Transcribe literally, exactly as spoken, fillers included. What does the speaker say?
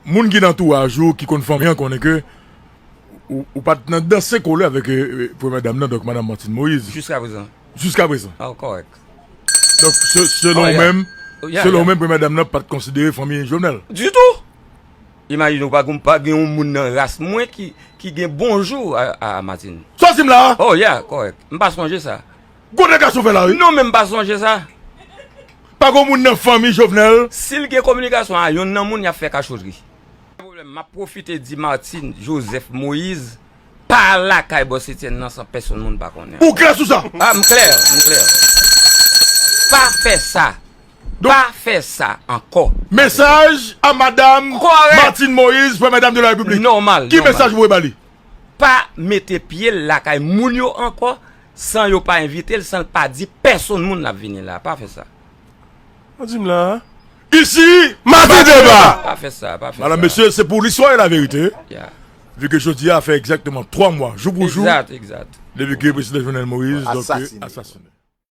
Moun ki nan antouraj ou, ki konn fanmi an, konnen ke ou, ou pa t nan danse kole avèk, eh, eh, premyè dam nan, donk madan Martine Moïse. Jiska prezan. Jiska prezan. Ah, kòrèk. Donk, se-, selon ou menm, selon ou menm, premyè dam nan pa t konsidere fanmi Jovenel. Ditou! Imajine w, pa gen, pa gen yon moun nan ras mwen ki, ki gen bonjou a, a Martine. Sa w di m la a? Oh, yeah, kòrèk. M pa sonje sa. Gwo nègasyon fè la, wi. Non, men m pa sonje sa. Pa gen moun nan fanmi Jovenel. Si l gen kominikasyon a yonn nan moun, y ap fè kachotri. Pwoblèm, m ap pwofite di Martine Joseph Moïse pa lakay Bòs Etienne nan san pèsonn moun pa konnen. Ou klè sou sa? Ah, m klè, m klè. Pa fè sa. Pa fè sa ankò. Mesaj a madan Martine Moïse, premyè dam de la Repiblik. Nòmal. Ki mesaj ou voye ba li? Pa mete pye l lakay moun yo ankò san yo pa envite l, san l pa di pèsonn moun l ap vini la. Pa fè sa. Ou di m la a? Ici, Martine Débat. Pa fè sa, pa fè sa. Madame, messieurs, c'est pour l'histoire et la vérité. Yeah. Vu que jodi a fè egzakteman twa mwa, jou pou jou, depi ke prezidan Jovenel Moïse, donk, asasine.